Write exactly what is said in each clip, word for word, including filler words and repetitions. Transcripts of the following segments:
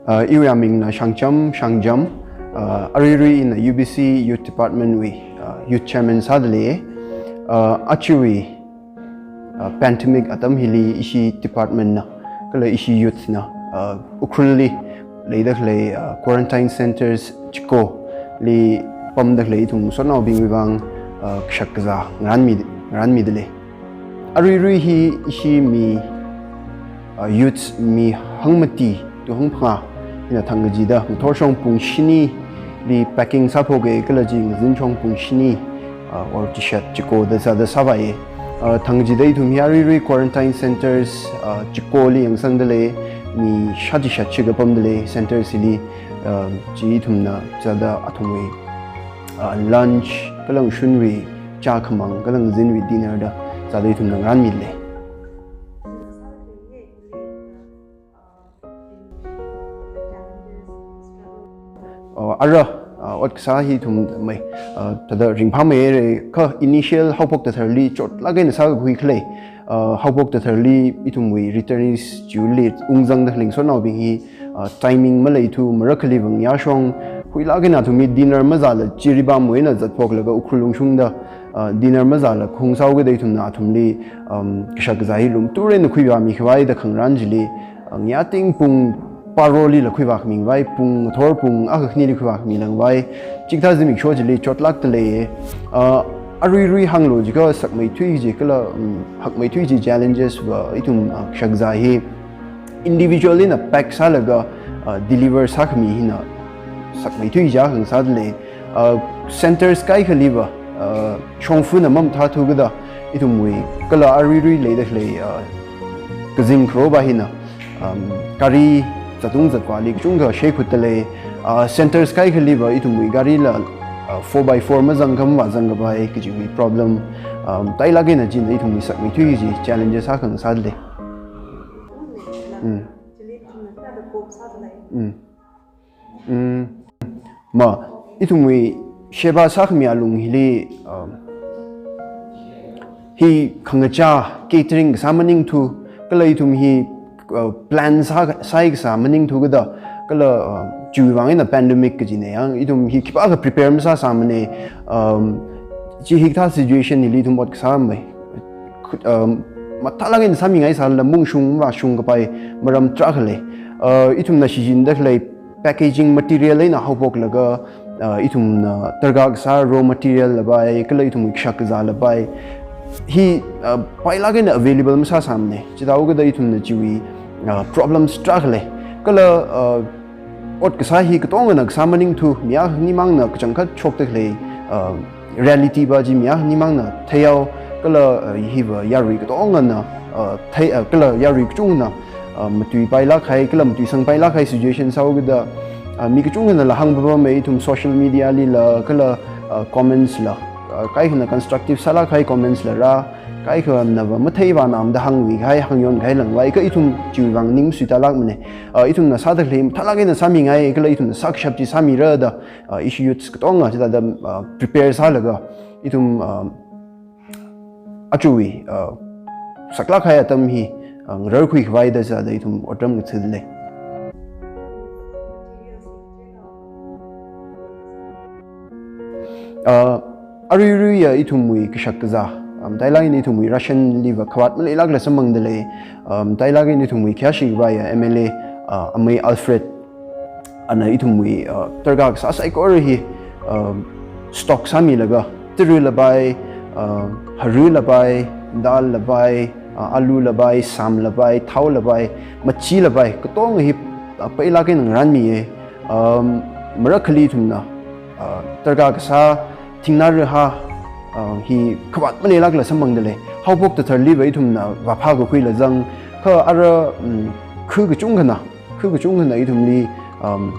Uh, iwui amingna Shangcham Shangjam, uh, aruirui ina U B C Youth Department wui, uh, Youth Chairman sādalei, uh, achiwui, uh, pandemic atam hili ishi department na, kala ishi youth na, uh, Ukhrulli leida khalei, uh, quarantine centers chikoli pamda khalei ithum sotnaobingwui vang, uh, kashak kazā ngaranmi, ngaranmidalei. Aruirui hi ishi mi, uh, youths mi hangmati to hangphangā hina thangkachida ngathor shong pung shinili packing sāphoka kala chi ngazin shong pung shini, uh, or chishat chiko da sāda sāvai. Uh, thangkachida ithum hi aruirui quarantine centers, uh, chikoli yangsangdalei, mi shāchishat chi kapamdalei centers hili, uh, chi ithumna sāda athumwui, uh, lunch, kala ngashunwui chākhamang, kala ngazinwui dinner da sāda ithumna ngaranmilei. Uh, ara, uh, ot kasā hi ithum mai, uh, thāda ringphāmeira kha initial haophok tatharli chotlāk eina sākakhui khalei, uh, haophok tatharli ithumwui returnees chiwuili ungzangda khalei sotnaobing hi, uh, timing maleithu, marakhali vang yāshong, huilāk eina athum hi dinner mazāla Jiribam wui eina zatphoklaga Ukhrul lungshungda, uh, dinner mazāla khaung sāhaokida ithumna athumli, um, kashak kazā hi lumtur eina khuivāmi khavai da khangarān chili, uh, ngiyating pung paroli la khuivākhami khavai, pung ngathor pung akha khanili khuivākhami langvai, chikathā zimiksho chili chotlākdalei. Uh, aruirui hānglu jiakha sakmeithui kaji kala, um, hakmeithui kaji challenges va ithum, uh, kashak kazā hi individual eina pack sālaga, uh, deliver sākhami hina sakmeithui kaji akha ngasādalei. Uh, centers kaikhali va, uh, shongfana mamathāthu kida ithumwui kala aruirui leida khalei, uh, kazing kharova hina, um, gari zatung zatvāli kachungkha sheikhutdalei, uh, centers kaikhali va ithumwui garila, uh, four by four mazang kha mavāzang kapai kajiwui problem, um, tailāk eina china ithumwui sakmeithui kaji challenges akha ngasādalei. Mm. Mm. Mm. Ma, ithumwui sheba sākhami alung hili, um, hi khangachā catering kasā maningthu, kala ithum hi, uh, plan sā, sāi kasā maningthu kida, kala, uh, chiwui vang eina pandemic kajina yang, ithum hi khipākha prepare masāsāmana, um, chi hikathā situation hili ithum ot kasā mai. Khut, um, mathālāk eina sāmingaisālala mungshung mavāshung kapai maram tarākha lei. Uh, ithumna shichinda khalei packaging material eina haophoklaga, uh, ithumna darkar kasā raw material la pai, kala ithumwui kashak kazā la pai. Hi, uh, pailāk eina available masāsāmana. Chithāhaokida ithumna chiwui, uh, problems tarākha lei. Kala, uh, ot kasā hi katongana kasā maningthu, mi akha nimangna kachangkhat shokda khalei, uh, reality va chi mi akha nimangna theihao, kala, uh, hiva yarui katongana, uh, thei, uh, kala yarui kachungana, uh, matuipailāk kahai, kala matuisangpailāk kahai situation sāhaokida, uh, mi kachungana la hāngpapamma ithum social media lila, kala, uh, comments la, uh, kaikhana constructive sālāk kahai comments la rā, kaikhana va matheivānam da hāngmi kahai, hāngyon kahai langvai, kha ithum chiwui vang ning suitālākmana. Uh, ithumna sāda khalei mathālāk eina sāmingai, kala ithumna sākashap chi sāmira da, uh, ishi youths katonga chithāda, uh, prepare sālaga, ithum, uh, achiwui, uh, saklāk kahai atam hi, uh, ngararkhui khavai da chithāda ithum otram ngathāda lei. Uh, aruiruiya ithumwui kashak kazā, um, matailāk eina ithumwui ration li va khavāt maleilākla samphangda lei, um, matailāk eina ithumwui khayāshi khavaiya M L A, uh, Amei Alfred, ana ithumwui, uh, darkar kasā saikora hi, uh, stock sāmilaga, tara la pai, uh, hara la pai, dal la pai, uh, alu la pai, sam la pai, thao la pai, machi la pai, katonga hi, uh, pailāk eina ngaranmiya. Um, marakhali ithumna, uh, darkar kasā thingnā rahā, uh, hi khavāt maleilākla samphangda lei. Haophok tatharli va ithumna vāphā kakhuila zang, kha ara, um, khu kachungkhana, khu kachungkhana ithumli, um,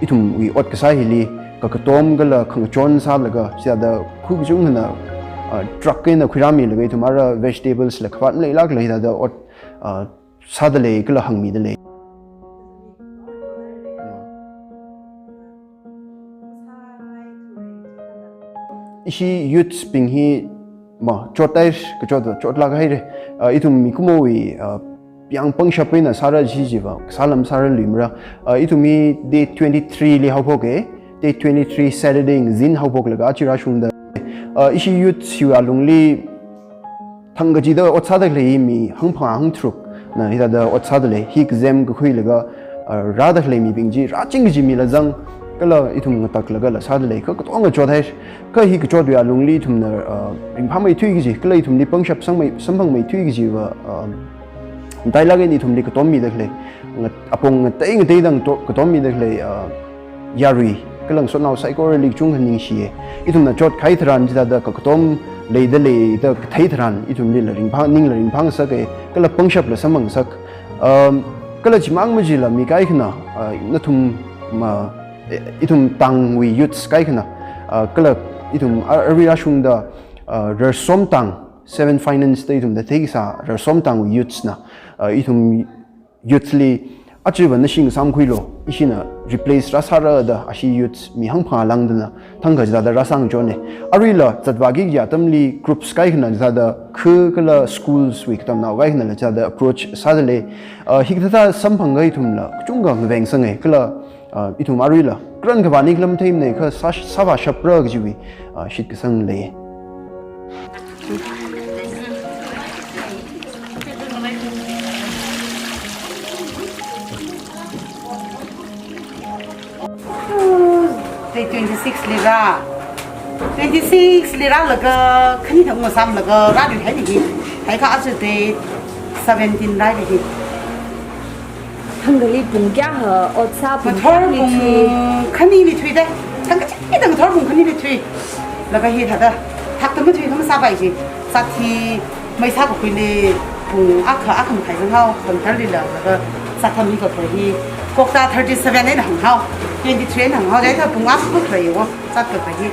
ithumwui ot kasā hili kakatom kala khangachon sālaga, chithāda khu kachungkhana, uh, truck eina khuirāmilaga ithum ara vegetables la khavāt maleilākla hithāda ot, uh, sāda lei kala hāngmida lei. Ishi youths bing hi, ma, chothaira, kachot, chotlāk haira. Uh, ithum mikumowui, uh, yang pangshap eina sāra chi chiva, sālam sāra luimara. Uh, ithum hi date twenty-three li haophoke, date twenty-three Saturday ngazin haophoklaga aja rāshungda. Uh, ishi youth shiwui alungli thang kachida ot sāda khalei mi hangphangā hangtharukna hithāda ot sāda lei, hi kazem kakhuilaga, uh, rāda khalei mibing chi rāching kaji mila zang, kala ithum ngataklaga la sāda lei, kha katonga chot hai, kha hi kachotwui alungli ithumna, uh, ringphāmeithui kaji, kala ithumli pangshap sangmei, samphangmeithui kajiva, uh, matailāk eina ithumli katom mida khalei, ngat-, apong ngatei ngateida ngato-, katom mida khalei, uh, yarui, kala ngasotnao saikorali kachungkha ningshiye. Ithumna chotkahai tharan chithāda ka-, katom leida leida kathei tharan ithumlila ringphā, ningla ringphāngasake, kala pangshapla samphangasak. Um, kala chimang machila mi kaikhana, uh, nathum ma, eh, ithum tangwui youths kaikhana, uh, kala ithum a-, arui rāshungda, uh, Rarsom tang, Seven Finance da ithumda theikasā Rarsom tangwui youths na, uh, ithum youths li, achiva nashi ngasāmkhuilu, ishina replace rāsāra da, ashi youths mi hangphangā langdana, thang kachida rāsāngachonne. Aruila zatvāki kaji atamli groups kaikhana chithāda, khu kala schools wui katamnao kaikhanala chithāda approach sāda lei. Uh, hikathāda samphangakha ithumla kachungkha ngavengsanga, kala, uh, ithum aruila karan kavāni khalam theimana, kha sā, sāvāshapra kajiwui, uh, shitkasang lei. Date twenty-six li rā. Twenty-six li rālaga, khani thang masāmlaga, rāluihaili hi. Haikha aja date seventeen rāli hi. Thangkhali pung kayākha ot sā, pung ngathor kayākha li pung thui? Khanili thuida. Thang kachida ngathor pung khanili thui. Laga hithāda, thakta mathuikha masāpai chi. Sāthi mei sākakhuili pung akha, akha makhai zanghao, pung tharlila, laga sātham hi kakhui hi. Kokta thirty-seven eina hānghao, twenty-three eina hānghao, chieina pung akha kakhui wo, sākakhui hi.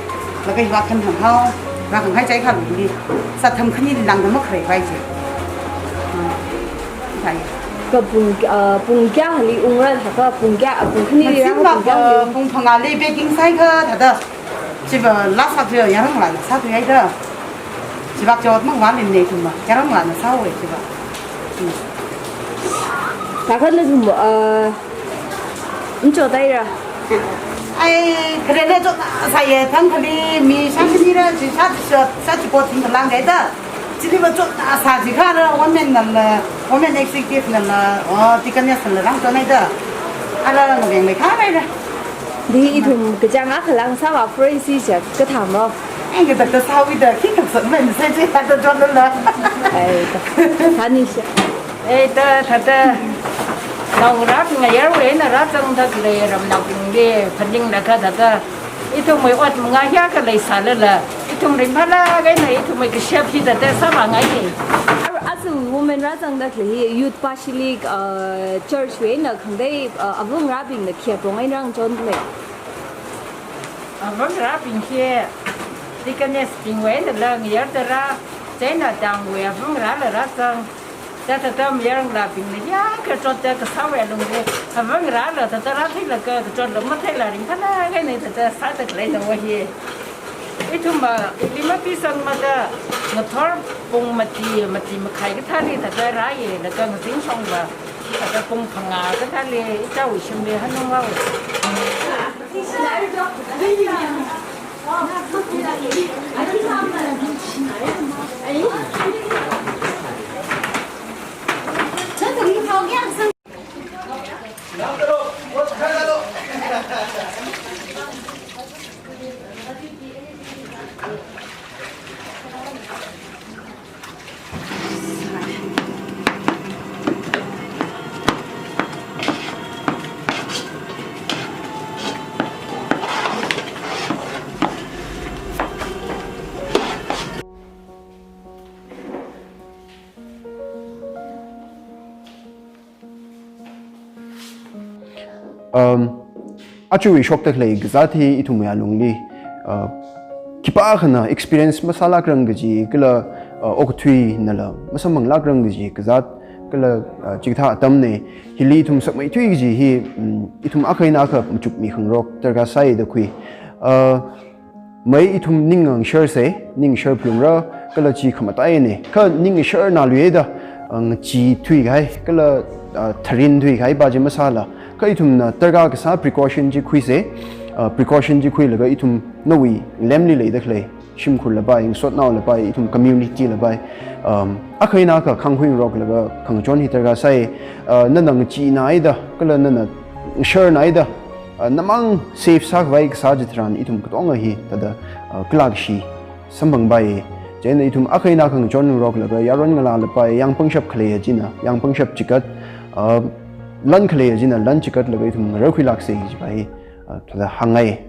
Laga hiva khan hānghao, rākhanghai chieina khalili. Sātham khanili langda makhuipai chi. Ah. Thai. Kha pung, ah, pung kayākhali ungra thākha, pung kayā, ah, pung khanili rā, pung kayākhali ah, ung? Pung phangāli packing sāhaiakha thāda. Chiva last sāthui, yaranglāna sāthuihaida. Chiva chotmang vālin ne thumma, yaranglāna sāhaowa chiva. Hmm. Thākha nathum, ah, machothaira? Ai, khareli chotnāsāya, thangkhali mi shākhanira, chi shā, shā, shāchiko thingkha langhaida. Chiliva chotnāsā jiakha ara women nala, women executive nala, oh, deaconess nala rāngachonhaida. Ara ngaveng leikha haira. Di ithum kachāng akha lang sāvāphura si chikathāmro. Ai, kathāda sāhaoda, khikha sāmei sāchi, thāda chotnāla. Ai, ta. Thāni sha. Ei, ta, thāda. Naongarābing ayarwui eina rāzangda khalei ramnaobingli phaninglaga thāda. Ithumwui ot mangā hiyākha leisālala, ithum ringphālāk eina ithumwui kashap hi thāda sāvāngaini. Ar-, aja women rāzangda khalei hi, youth pashili, uh, church wui eina khangatei, uh, avangarābingna khi apong eina rāngachon lei? Avangarābing hi, deaconess bingwui einala ngayarda rā, chieina tangwui avangarāla rāzang. Thāda thāda mayarngalābingna hiyākha chotda kasāwui lungli, avangarāla thāda rātheilaga, kachotla matheila ringphālāk eina thāda sāda khaleina va hi. Ithumva, ili mapisangmada, ngathor pung mati, mati makhai kathāli thāda rāya, laga ngazin shongva, thāda pung phangā kathāli, ichāwui shimli hanungva. Um, ajawui shokda khalei kazāt hi ithumwui alungli, uh, khipākhana experience masālākrang kaji, kala, uh, okathuinala masamphanglākrang kaji kazāt, kala, uh, chikathā atamna, hili ithum sakmeithui kaji hi, um, ithum akha eina akha machukmikhangarok darkar sāi da khui. Uh, Mei ithum ning ngasharsa, ning ngasharphalungra, kala chi khamataina. Kha ning ngasharnāluida, uh, ngachee thuikahai, kala, uh, tharin thuikahai pa chi masāla, kha ithumna darkar kasā precaution chi khuisa, uh, precaution chi khuilaga ithum nawui lemli leida khalei shimkhurla pai, ngasotnaola pai, ithum community la pai, um, akha eina akha khāngkhui ngaroklaga khangachon hi darkar sai, uh, nana ngacheena haida, kala nana ngasharna haida, uh, namang safe sākhavai kasā chitharan ithum katonga hi thāda, uh, kala kashi samphang pai. Chieina ithum akha eina akha khangachon ngaroklaga yaron ngalāla pai, yāng pangshap khaleiya china yāng pangshap chikat, uh, lan khaleiya china lan chikatlaga ithum ngararkhuilāksa chi pa hi, uh, thāda hāngngai.